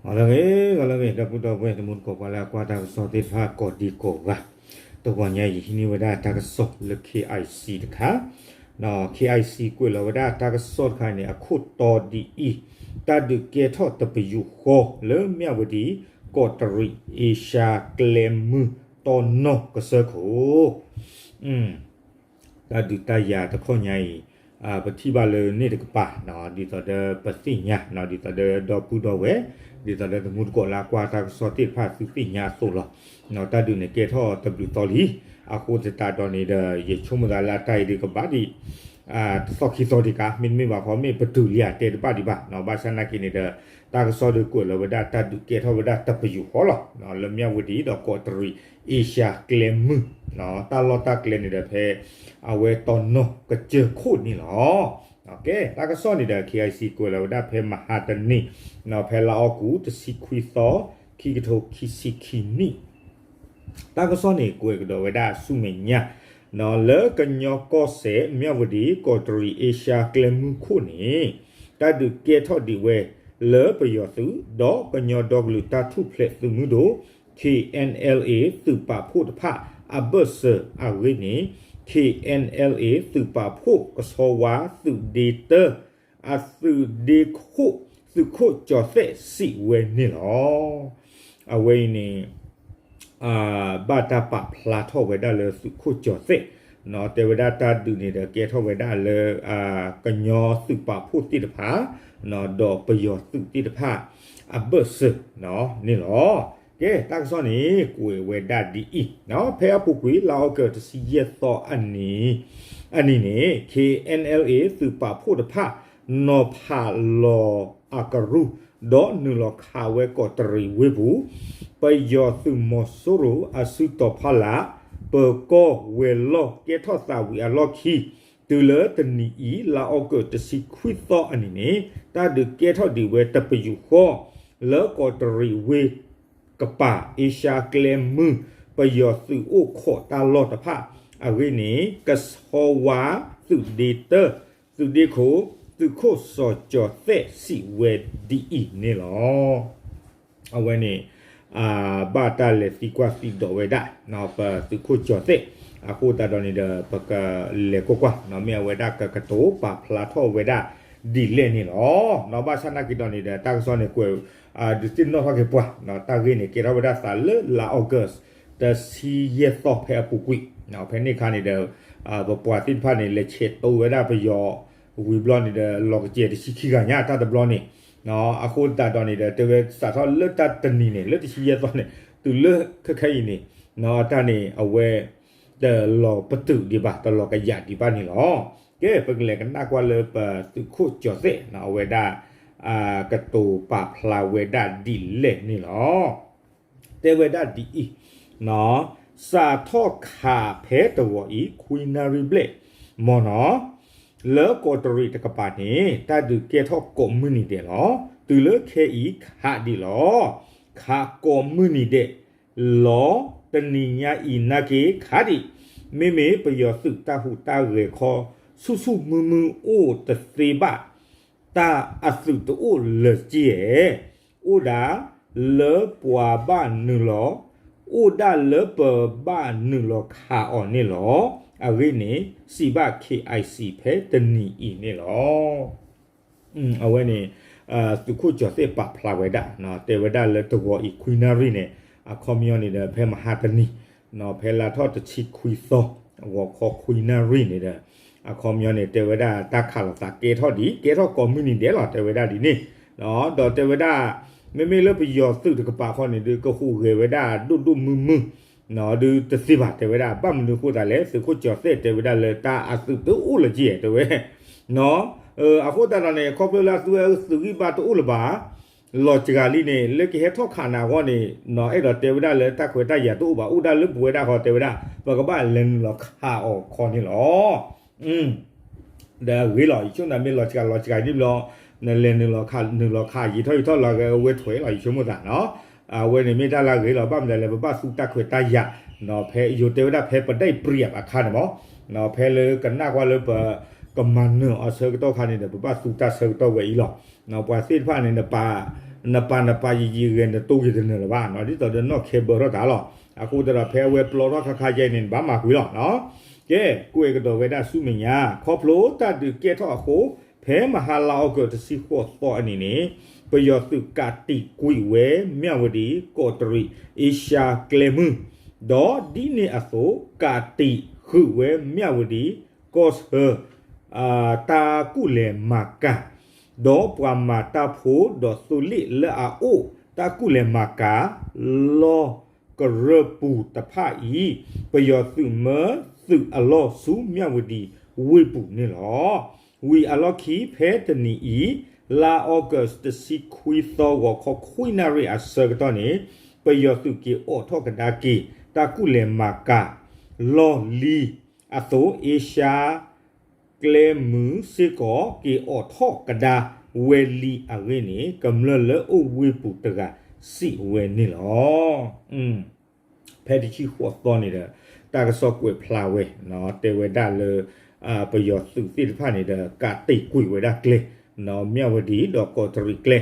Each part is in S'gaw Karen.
ဂီၤလၢအဂ့ၤ ဂီၤလၢအဂ့ၤ ဒီပုၢ်ဒီဝဲၢ် တမူတကိး ပှၤလၢအကွၢ်တၢ်ကစီၣ်သ့ၣ်တဖၣ် ကိးဒံကိးဂၤ, တဂီၤညါအံၤ ဟံးန့ၢ်ဝဲဒၣ်တၢ်ကစီၣ်လၢ K I C တခါ, ဒီး K I C ကွဲးလီၤဝဲဒၣ်တၢ်ကစီၣ်တခါန့ၣ် အခိၣ်တီဒ်အံၤ, တၢ်ဒုးကဲထီၣ်တပယူာ်ဃီ လၢမၠၣ်ဝတံၤ ကီးတရံး အ့ရှါကျဲမုၢ် တီနီၢ်ကစၢၢ်ခိၣ် တၢ်ဒုးတၢ်ယၤတခီညါအံၤ, ပထံၣ်ဘၣ်လၢန့ၣ်တကပၤ, ဒ်သိးဒီးပသ့ၣ်ညါ, ဒ်သိးဒီးဒီပုၢ်ဒီဝဲၢ်, ဒ်သိးဒီးတမူတကိးလၢအကွၢ်တၢ်ကစီၣ်သ့ၣ်တဖၣ်သုသ့ၣ်ညါအသိးလီၤ. တၢ်ဒုးန့ၣ်ကဲထီၣ်တဘျုးသီလံ, အဃိသတးဒီးန့ၣ်ဒီး ယဆိကမိၣ်သးလၢအတၢ်အံၤဒုးကဘၣ်ဒံး တသီခံသီဒံးကါ, မ့တမ့ၢ်ဘၣ်ခီ မ့ၢ်ပတုၤလံဧါ တဲတဘၣ်ဒံးဘၣ်, ဘၣ်ဆၣ်နာ်က့န့ၣ်ဒီး တၢ်ကစီၣ်ဒုးကွဲးလီၤဝဲဒၣ်တၢ်ဒုးကဲထီၣ်ဝဲဒၣ်တပယူာ်ဃီလီၤ. လၢမၠၣ်ဝတံၤဒီးကီးတရံး အ့ရှါကျဲမုၢ်, တၢ်လီၢ်တၢ်ကျဲန့ၣ်ဒီးဖဲ အဝဲတီနီၢ်ကစၢၢ်ခိၣ်န့ၣ်လီၤ. ကဲ တၢ်ကစီၣ်န့ၣ်ဒီး K I C ကွဲးလီၤဝဲဒၣ်ဖဲမဟါတနံၤ, ဖဲလါအီကူး တဆံခွံသီ, ခံကထိခံဆံခံနံၣ် တၢ်ကစီၣ်န့ၣ် ကွဲးကဒီးဝဲဒၣ်ဆူမဲာ်ညါ, လၢကညီကီၢ်စဲၣ် မၠၣ်ဝတံၤ ကီးတရံး အ့ရှါကျဲမုၢ်ခိၣ်န့ၣ်, တၢ်ဒုးကဲထီၣ်ဒံးဝဲ လၢပယီၤသုး ဒီးကညီဒီကလုာ်တၢ်ထူၣ်ဖျဲးသုးမုၢ်ဒိၣ် K N L A သုးပာ်ဖှိၣ်တဖၣ်အဘၢၣ်စၢၤအဂ့ၢ်န့ၣ်, K N L A သုးပာ်ဖှိၣ်ကဆီဝါသုးဒ့တၢ အသုးဒ့ခိၣ် သုးခိၣ်ကၠီၤသဲးစံးဝဲန့ၣ်လီၤ. အဝဲအံၤန့ၣ် ဘၣ်တၢ်ပာ်ဖျါထီၣ်ဝဲဒၣ်လၢသုးခိၣ်ကၠီၤသဲး, တဲဝဲဒၣ်တၢ်ဒုးန့ၣ်ဒီးကဲထီၣ်ဝဲဒၣ်လၢ ကညီသုးပာ်ဖှိၣ်သ့ၣ်တဖၣ် ဒီးပယီၤသုးသ့ၣ်တဖၣ် အဘၢၣ်စၢၤန့ၣ်လီၤ. ကဲ တၢ်ကစီၣ်န့ၣ် ကွဲးဝဲဒၣ်ဒ်အံၤ, ဖဲအပူၤကွံာ် လါအီကူး တဆံယဲၢ်သီအနံၤန့ၣ် K N L A သုးပာ်ဖှိၣ်တဖၣ် နီၤဖးလီၤအကရူၢ် ဒီးနုာ်လီၤခးဝဲကီးတရံးဝ့ၢ်ပူၤ, ပယီၤသုးမီၤစိရိၤအစုတီၤဖီလာ် ပၢၤကီၢ်ဝဲၤလီၢ်ကဲထီၣ်သးဝံၤအလီၢ်ခံ တုၤလၢတနံၤအံၤ လါအီကူး တဆံခွံသီအနံၤန့ၣ် တၢ်ဒုးကဲထီၣ်ဒံးဝဲတပယူာ်ဃီ လၢကီးတရံးဝ့ၢ်ကပၤ အ့ရှါကျဲမုၢ် ပယီၤသုးအိၣ်ခိးတၢ်လီၢ်တဖၣ်အဂ့ၢ်န့ၣ် ကဆီဝါသုးဒ့တၢ သုးဒ့ခိၣ် သုးခိၣ်စီၤကၠီၤသဲးစံးဝဲဒ်အံၤန့ၣ်လီၤ. အဝဲန့ၣ် ဘၣ်တၢ်လဲၤသံကွၢ်သံဒိးဝဲဒၣ် ပသုးခိၣ်ကၠီၤသဲး, အဃိသတးဒီးန့ၣ်ဒီး ပကလဲၤကွၢ်ကွၢ် မ့ၢ်အဝဲဒၣ်ကကတိၤပာ်ဖျါထီၣ်ဝဲဒၣ်ဒ်လဲၣ်န့ၣ်လီၤ. ဘၣ်ဆၣ်နာ်က့ဒီးန့ၣ်ဒီး တၢ်ကစီၣ်န့ၣ်ကွဲး ဒုးသ့ၣ်နီၣ်ထီၣ်က့ၤပှၤ တၢ်ဂ့ၢ်န့ၣ် ကဲထီၣ်ဝဲဒၣ်သးလၢလါအီကူး တဆံယဲၢ်သီဖဲအပူၤကွံာ်, ဖဲန့ၣ်အခါန့ၣ်ဒီး ပပှၤသ့ၣ်တဖၣ်န့ၣ် လဲၤဆဲးတိဝဲဒၣ်ပယီၤဝံၤဘျီန့ၣ်ဒီး လီၤကစဲၤတဆံခံဂၤညါတၢ်တဘျီန့ၣ်, အဃိသတးဒီးန့ၣ်ဒီး တဲဝဲစးထီၣ်လၢတၢ်တနံၤန့ၣ် လၢတဆံယဲၢ်သီန့ၣ် တုၤလၢခဲခဲအံၤန့ၣ် အတၢ်န့ၣ် အဝဲ တလီၤပတုာ်ဒံးဘၣ် တလီၤကယာ်ဒံးဘၣ်န့ၣ်လီၤ. ကဲ ပကလဲၤကနၣ်ကွၢ်လၢပသုးခိၣ်ကၠီၤသဲး အဝဲဒၣ် ကတိၤပာ်ဖျါဝဲဒၣ်ဒ်လဲၣ်န့ၣ်လီၤ. တဲဝဲဒၣ်ဒ်အံၤ, စးထီၣ်ခးဖဲတဂီၤအံၤ ခွံနၣ်ရံၣ်ဘျဲၣ် မ်နီၤ, လၢကီးတရံးတကပၤန့ၣ် တၢ်ဒုးကဲထီၣ်ကိးမုၢ်နံၤဒဲးလီၤ. တုၤလၢခဲအံၤခးဒံးလီၤ. ခးကိးမုၢ်နံၤဒဲး လီၤ. တနံၤညါအံၤနာ်က့ခးဒံး, မ့မ့ၢ်ပယီၤသုးတၢ်ဟူးတၢ်ဂဲၤခီ ဆူၣ်ဆူၣ်မုၢ်မုၢ်အိၣ်တသ့ဘၣ်, တၢ်အသုးတအိၣ်လၢၤက့ဧဲ, အိၣ်ဒၣ်လၢပှၤဘၣ်နုာ်လီၤ, အိၣ်ဒၣ်လၢပဘၣ်နုာ်လီၤခးအီၤန့ၣ်လီၤ. အဂ့ၢ်န့ၣ် စံးဘၣ် K I C ဖဲတနံၤအံၤန့ၣ်လီၤ. အဝဲန့ၣ် သုးခိၣ်ကၠီၤသဲးပာ်ဖျါဝဲဒၣ်, တဲဝဲဒၣ်လၢတဂီၤအံၤခွံနၣ်ရံၣ်န့ၣ် အခီပညီန့ၣ်ဒီး ဖဲမဟါတနံၤ ဖဲလါထီၣ်တဆံခွံသီ ဂီၤခီခွံနၣ်ရံၣ်န့ၣ်ဒီး အခီပညီန့ၣ် တဲဝဲဒၣ်တၢ်ခးလိာ်သးကဲထီၣ်ဒံး ကဲထီၣ်ကိးမုၢ်နံၤဒဲးလီၤ တဲဝဲဒၣ်ဒ်န့ၣ်, ဒီးတဲဝဲဒၣ် မ့မ့ၢ်လၢပယီၤသုးတကပၤဃီန့ၣ်ဒီး ကဟူးဂဲၤဝဲဒၣ်ဒိၣ်ဒိၣ်မုၢ်မုၢ် ဒုးတသ့ဘၣ် တဲဝဲဒၣ် ဘၣ်မနုၤအဃိသတးလဲၣ် သုးခိၣ်ကၠီၤသဲးတဲဝဲဒၣ်လၢတၢ်အသုးတအိၣ်လၢၤက့ဧဲ တဲဝဲ အဃိသတးဒီးန့ၣ် ခီဖျိလၢအသုးဝဲသုးဂံၢ်ဘါတအိၣ်လၢၤဘၣ် လီၤစှၤလံန့ၣ် လၢကဟဲထီၣ်ခးနၤအဂီၢ်န့ၣ် အဲၣ်ဒိးတဲဝဲဒၣ်လၢတၢ်ခွဲးတၢ်ယာ်တအိၣ်ဘၣ် အိၣ်ဒၣ်လၢပဝဲဒၣ်ဃီတဲဝဲဒၣ် ပကဘၣ်လဲၤနုာ်လီၤခးအီၤခီန့ၣ်လီၤ. ဒီးအဂ့ၤလီၤ ယဆိကမိၣ်သးမ့ၢ်လီၤစှၤလီၤစှၤဒ်ဘျီ နလဲၤနုာ်လီၤခးနုာ်လီၤခးယံာ်ထီၣ်ယံာ်ထီၣ်လီၤဂဲၤဝဲထွဲလီၤ ယဆိကမိၣ်သးနီၤ အဝဲန့ၣ်မ့ၢ်တၢ်လၢအဂ့ၤလီၤ ဘၣ်မနုၤလဲၣ် ပဘၣ်သူတၢ်ခွဲးတၢ်ယာ် ဖဲယိၤတဲဝဲဒၣ်ဖဲပဒဲၣ်ပြံးအခါန့ၣ်မး ဖဲလၢကနၣ်ကွၢ်လၢပ ကမၤနၢၤအီၤဆၢကတီၢ်ခါန့ၣ်ဒီး ပဘၣ်သူတၢ်ဆၢကတီၢ်ဝဲအံၤလီၤ. ပှၤသ့ၣ်တဖၣ်န့ၣ် နပာ် နပာ်နပာ်ယံာ်ယံာ်ဂဲၤ နတိၢ်က့ၤတနၢၤလၢၤဘၣ်နီၤ, ဒ်သိးဒီးနီၢ်ခဲဘၢထီၣ်တၢ်လီၤ. အဃိသတးဒီး ဖဲအဝဲပျီထီၣ်ခါခါယဲန့ၣ် နဘၣ်မၤကွံာ်လီၤနီၤ. ကဲ ကွဲးကဒီးဝဲဒၣ်ဆူမဲာ်ညါ ခီဖျိတၢ်ဒုးကဲထီၣ်အဃိ ဖဲမဟါလါအီကူးတဆံဃိးသီအနံၤန့ၣ် ပယီၤသုးကးတံာ်ကွံာ်ဝဲ မၠၣ်ဝတံၤ ကီးတရံး အ့ရှါကျဲမုၢ် ဒီးဒ်န့ၣ်အသိး ကးတံာ်ဃုာ်ဝဲ မၠၣ်ဝတံၤ ကီၢ်ဆၢ တၢ်ကူၣ်လဲၤမၤကၤ ဒီးပှၤမၤတၢ်ဖိဒီးသိလ့ၣ်လၢအအိၣ်တၢ်ကူၣ်လဲၤမၤကၤ လီၢ်ကရၢၢ်ပူၤတဖၣ်အံၤ ပယီၤသုးမၢသုးအလီၢ်ဆူမၠၣ်ဝတံၤဝ့ၢ်ပူၤန့ၣ်လီၤ. ဝံၤအလီၢ်ခံဖဲတနံၤအံၤ လါအီကူးတဆံခွံသီ ဂီၤခီခွံနၣ်ရံၣ်အဆၢကတီၢ်န့ၣ် ပယီၤသုးက့ၤအိးထီၣ်ကဒါက့ၤ တၢ်ကူၣ်လဲၤမၤကၤ လီၢ်လံၤအသိး အ့ရှါ ကျဲမုၢ်စ့ၢ်ကီး က့ၤအိးထီၣ်ကဒါဝဲလံအဂ့ၢ်န့ၣ် ကမျၢၢ်လၢအိၣ်ဝ့ၢ်ပူၤတဂၤစံးဝဲန့ၣ်လီၤ. ဖဲတဆံဃိးသီန့ၣ်ဒီး တၢ်ကစီၣ်ကွဲးဖျါဝဲ တဲဝဲဒၣ်လၢ ပယီၤသုးသ့ၣ်တဖၣ်န့ၣ်ဒီး ကးတံာ်ကွံာ်ဝဲဒၣ်ကျဲ မၠၣ်ဝတံၤဒီးကီးတရံးကျဲ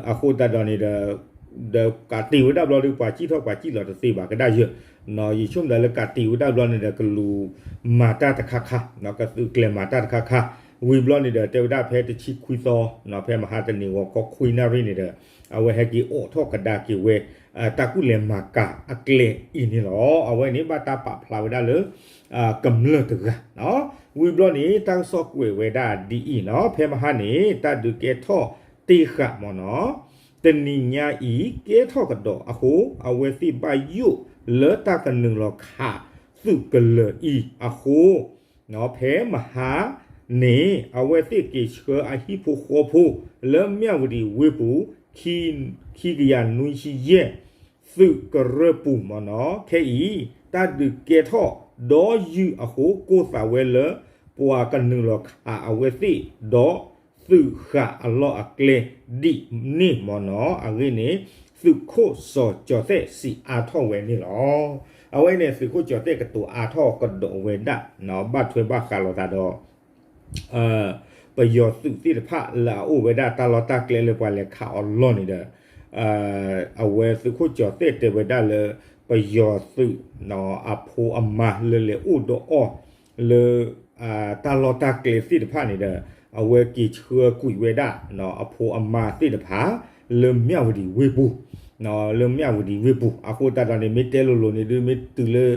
အဃိသတးဒီးန့ၣ်ဒီး ဒီးကးတံာ်ဝဲဒၣ်ဘျီဒီး ပှၤစံၣ်ထီၣ်ပှၤစံၣ်လီၤတသ့ဘၣ်ကဒါယၢၢ် ယဆိကမိၣ်ဒၣ်လၢကးတံာ်ဝဲဒၣ်ဘျီန့ၣ်ဒီး ကလူၤမၤတၢ်တခါခါ ကသုးကျဲၤမၤတၢ်တခါခါ ဝံၤဘျီန့ၣ်ဒီး တဲဝဲဒၣ်ဖဲတဆံခွံသီ ဖဲမဟါတနံၤဂီၤခီခွံနၣ်ရံၣ်န့ၣ်ဒီး အဝဲဟဲက့ၤအိးထီၣ်ကဒါက့ၤဝဲ တၢ်ကူၣ်လဲၤမၤကၤအကျဲအံၤန့ၣ်လီၤ. အဝဲန့ၣ်ဘၣ်တၢ်ပာ်ဖျါဝဲဒၣ်လၢ ကမျၢၢ်တဂၤ ဝံၤဘျီန့ၣ် တၢ်ကစီၣ်ကွဲးဝဲဒၣ်ဒ်အံၤနီၤ ဖဲမဟါန့ၣ် တၢ်ဒုးကဲထီၣ်တ့ၢ်ဃာ်မ့ၢ်နီၤ တနံၤညါအံၤ ကဲထီၣ်ကဒီးအဃိ အဝဲသ့ၣ်ဘၣ်ယိၣ်လၢတၢ်ကနုာ်လီၤခးသုးကလၢၤအံၤအဃိ ဖဲမဟါန့ၣ် အဝဲသ့ၣ်က့ၤဆှၢအဟံၣ်ဖိဃီဖိ လၢမၠၣ်ဝတံၤဝ့ၢ်ပူၤ ခံကယၤနွံဆံယဲၢ် သုးကရၢၢ်ပူၤမ့ၢ်နီၤ ခဲအံၤ တၢ်ဒုးကဲထီၣ်ဒီးယုၢ်အဃိ ကိၢ်သးဝဲလၢ ပှၤကနုာ်လီၤခးအဝဲသ့ၣ် ဒီးသုးဃာ်အလီၢ်အကျဲဒ်န့ၣ်မ့ၢ်နီၤ အဂ့ၢ်န့ၣ် သုးခိၣ်စီၤကၠီၤသဲးစံးအါထီၣ်ဝဲန့ၣ်လီၤ. အဝဲန့ၣ် သုးခိၣ်ကၠီၤသဲးကတိၤအါထီၣ်ကဒီးဝဲဒၣ် ဘၣ်ထွဲဘၣ်ဃးလိာ်သးဒီး ပယီၤသုးသ့ၣ်တဖၣ်လၢအအိၣ်ဝဲဒၣ်တၢ်လီၢ်တၢ်ကျဲလၢပှၤလဲၤခးအီၤလီၢ်န့ၣ်ဒီး အဝဲသုးခိၣ်ကၠီၤသဲးတဲဝဲဒၣ်လၢ ပယီၤသုး အဖိအမါလၢလဲၤအိၣ်ဒီးအီၤ လၢ တၢ်လီၢ်တၢ်ကျဲသ့ၣ်တဖၣ်န့ၣ်ဒီး အဝဲက့ၤဆှၢကွံာ်ဝဲဒၣ် အဖိအမါသ့ၣ်တဖၣ် လၢမၠၣ်ဝတံၤဝ့ၢ်ပူၤ လၢမၠၣ်ဝတံၤဝ့ၢ်ပူၤ အဃိသတးဒီးန့ၣ် မ့ၢ်တဲလိၤလိၤန့ၣ်ဒုး မ့ၢ်တုၤလၢ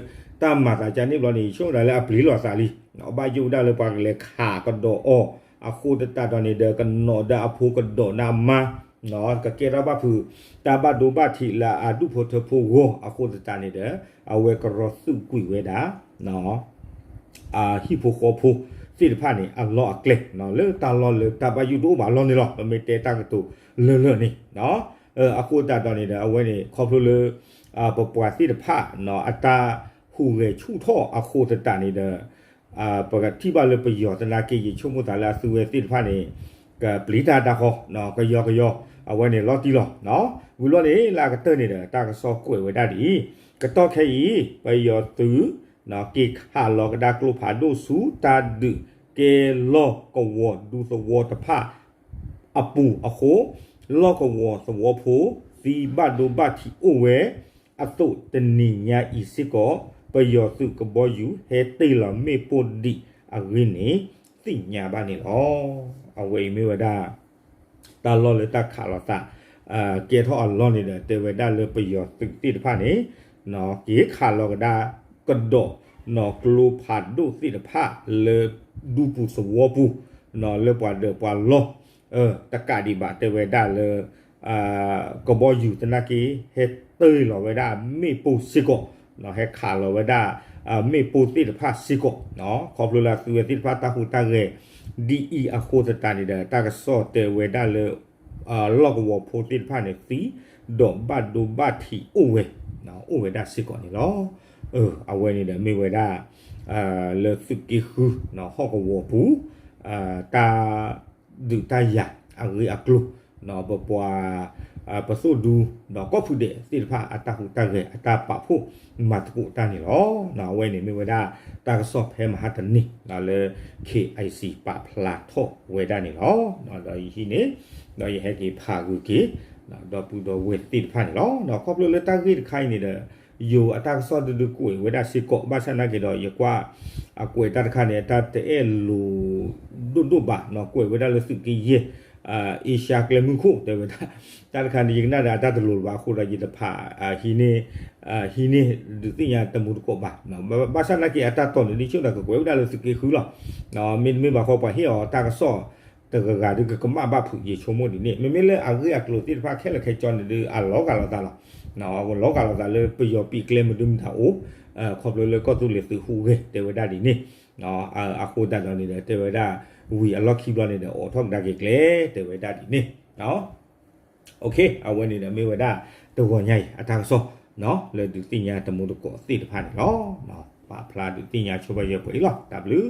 တၢ်မၤသးကါန့ၣ်ဘျီန့ၣ် ယဆိကမိၣ်ဒၣ်လၢအပျံၤလီၤသးလံ ဘၣ်ယိၣ်ဒၣ်လၢပှၤကလဲၤခးကဒီးအီၤ အဃိသတးဒီးန့ၣ်ဒီး ကနိးဒၣ်အဖိကဒီးဒၣ်အမါ ကကဲထီၣ်ဘၣ်ဖုး တၢ်ဘၣ်ဒိဘၣ်ထံးလၢအဒူၣ်ဖိထၢဖိဂီၢ် အဃိသတးန့ၣ်ဒီး အဝဲကရီသုးကွံာ်ဝဲဒၣ် အဟံၣ်ဖိဃီဖိသ့ၣ်တဖၣ်န့ၣ် အလီၢ်အကျဲ လၢတၢ်လီၢ်လၢတၢ်ဘၣ်ယိၣ်တအိၣ်ဘၣ်အလီၢ်န့ၣ်လီၤ. ပမ့ၢ်တဲတၢ်ကတိၤလၢာ်လၢာ်န့ၣ် အဃိသတးဒီးန့ၣ်ဒီး အဝဲန့ၣ် ခီဖျိလၢ ပပှၤသ့ၣ်တဖၣ် အတၢ်ဟူးဂဲၤဆူၣ်ထီၣ်အဃိသတးန့ၣ်ဒီး ပကထံၣ်ဘၣ်လၢပယီၤသနာ်က့ ယဆိကမိၣ်သးလၢအသုဝဲသ့ၣ်တဖၣ်န့ၣ် ကပျံၤတၢ်တၢ်ဃီ ကယီကယီ အဝဲန့ၣ်လီၤတံၢ်လီၤ. ဝံၤလီၤန့ၣ် လၢအကတၢၢ်န့ၣ်ဒီး တၢ်ကစီၣ်ကွဲးဝဲဒၣ်ဒ်အံၤ, ကတီၢ်ခဲအံၤ ပယီၤသုး က့ၤခးလီၤကဒါကျိဖးဒိၣ်ဆူတၢ်ဒုးကဲလီၢ်ကဝီၤဒူသဝီတဖၣ်အပူၤအဃိ လီၢ်ကဝီၤသဝီဖိ သံဘၣ်ဒိဘၣ်ထံးအိၣ်ဝဲ အသိးတနံၤညါအံၤစ့ၢ်ကီး ပယီၤသုးကဘီယူၤဟဲတ့ၢ်လီၤမ့ၣ်ပိၢ်ဒံးအဂ့ၢ်န့ၣ် သ့ၣ်ညါဘၣ်န့ၣ်လီၤ. အဝဲအံၤမ့ၢ်ဝဲဒၣ် တၢ်လီၢ်လၢတၢ်ခးလိာ်သး ကဲထီၣ်အလီၢ်န့ၣ်ဒီး တဲဝဲဒၣ်လၢပယီၤသုးသ့ၣ်တဖၣ်န့ၣ် က့ၤခးလီၤကဒါကဒီး ကျိဖးဒိၣ်သ့ၣ်တဖၣ်လၢဒူပူၤသဝီပူၤ လၢပှၤဒၢးပှၤလီၢ် တကးဒံးဘၣ်တဲဝဲဒၣ်လၢ ကဘီယူၤသနာ်က့ ဟဲတ့ၢ်လီၤဝဲဒၣ်မ့ၣ်ပိၢ်စ့ၢ်ကီး ဟဲခးလီၤဝဲဒၣ် မ့ၣ်ပိၢ်သ့ၣ်တဖၣ်စ့ၢ်ကီး ခီဖျိလၢအသုဝဲသ့ၣ်တဖၣ်တၢ်ဟူးတၢ်ဂဲၤ ဒ်အံၤအဃိသတးန့ၣ်ဒီး တၢ်ကစီၣ်တဲဝဲဒၣ်လၢ လီၢ်ကဝီၤဖိသ့ၣ်တဖၣ်န့ၣ်သံ ဒီးဘၣ်ဒိဘၣ်ထံးအိၣ်ဝဲ အိၣ်ဝဲဒၣ်စ့ၢ်ကီးန့ၣ်လီၤ. အဝဲန့ၣ်ဒီးမ့ၢ်ဝဲဒၣ် လၢသုးက့ဃု ဟီၣ်ကဝီၤပူၤ တၢ် ဒုးတၢ်ယၤအဂ့ၢ်အကျိၤ ပပှၤ ပသိၣ်ဒူ ဒီးကီၢ်ဖုဒဲးသ့ၣ်တဖၣ် အတၢ်ဟူးတၢ်ဂဲၤအတၢ်ပာ်ဖှိၣ်မၤသကိးတၢ်န့ၣ်လီၤ. အဝဲန့ၣ်မ့ၢ်ဝဲဒၣ် တၢ်ကစီၣ်ဖဲမဟါတနံၤ လၢ ခ့ၣ်အံၣ်စံၣ် ပာ်ဖျါထီၣ်ဝဲဒၣ်န့ၣ်လီၤ. ဒီးယဟံးန့ၣ် ဒီးယဟဲက့ၤဖးဂုာ်က့ၤ ဒီပုၢ်ဒီဝဲၢ်သ့ၣ်တဖၣ်န့ၣ်လီၤ. ခီဖျိလၢတၢ်ဂ့ၢ်တခါအံၤန့ၣ်ဒီး ယိၤအတၢ်ကစီၣ်ဒုဒုကွဲးဝဲဒၣ်စ့ၢ်ကီး ဘၣ်ဆၣ်နာ်က့ဒီး ယကွၢ်အကွဲးတၢ်တခါန့ၣ် အတၢ်တအဲၣ်လိၤဒိၣ်ဒိၣ်ဘၣ်နီၤ, ကွဲးဝဲဒၣ်လၢသုးက့ယဲၢ် အ့ရှါကျဲမုၢ်ခိၣ် တဲဝဲဒၣ် တၢ်တခါန့ၣ် ယကနၣ်ဒီးအတၢ်တလိၤလၢၤဘၣ်အဃိဒီး ယတဖး ဟံးန့ၢ် ဟံးန့ၢ်ဒုးသ့ၣ်ညါတမူတကိးဘၣ်. ဘၣ်ဆၣ်နာ်က့အတၢ်တီၢ်န့ၣ် ဒ်ဆိဒီးကကွဲးဝဲဒၣ်လၢသုးက့ဃုလီၤ. မ့တမ့ၢ်ဘၣ်ဃိ ပှၤဟ့ၣ်အီၤတၢ်ကစီၣ်တဂၤဂၤဒုးကကမၣ်ဘၣ်ဖုး ယဆိကမိၣ်ဒ်န့ၣ် မ့မ့ၢ်လၢအဂ့ၢ်အကျိၤသ့ၣ်တဖၣ်ခဲလၢာ်ခဲဆ့န့ၣ်ဒုး အလီၤဂာ်လိာ်သးလီၤ. လီၤဂာ်လိာ်သးလၢပယီၤပံာ်ကျဲမနုၤမတၤအိၣ် ခီဖျိလၢကီၢ်သူလ့ၤသုးဟူးဂဲၤ တဲဝဲဒၣ်ဒ်န့ၣ် အဃိသတးဒီးန့ၣ်ဒီး တဲဝဲဒၣ် ဝံၤအလီၢ်ခံဘျီန့ၣ်ဒီး အိးထီၣ်ကဒါက့ၤကျဲ တဲဝဲဒၣ်ဒ်န့ၣ် အဝဲန့ၣ်ဒီးမ့ၢ်ဝဲဒၣ်တဂီၤညါအံၤအတၢ်ကစီၣ် လၢဒုးသ့ၣ်ညါတမူတကိးသ့ၣ်တဖၣ်န့ၣ်လီၤ. ပာ်ဖျါဒုးသ့ၣ်ညါဆိပာ်ယဲၢ်ပှဲၤအံၤလီၤ. တၢ်ဘျုး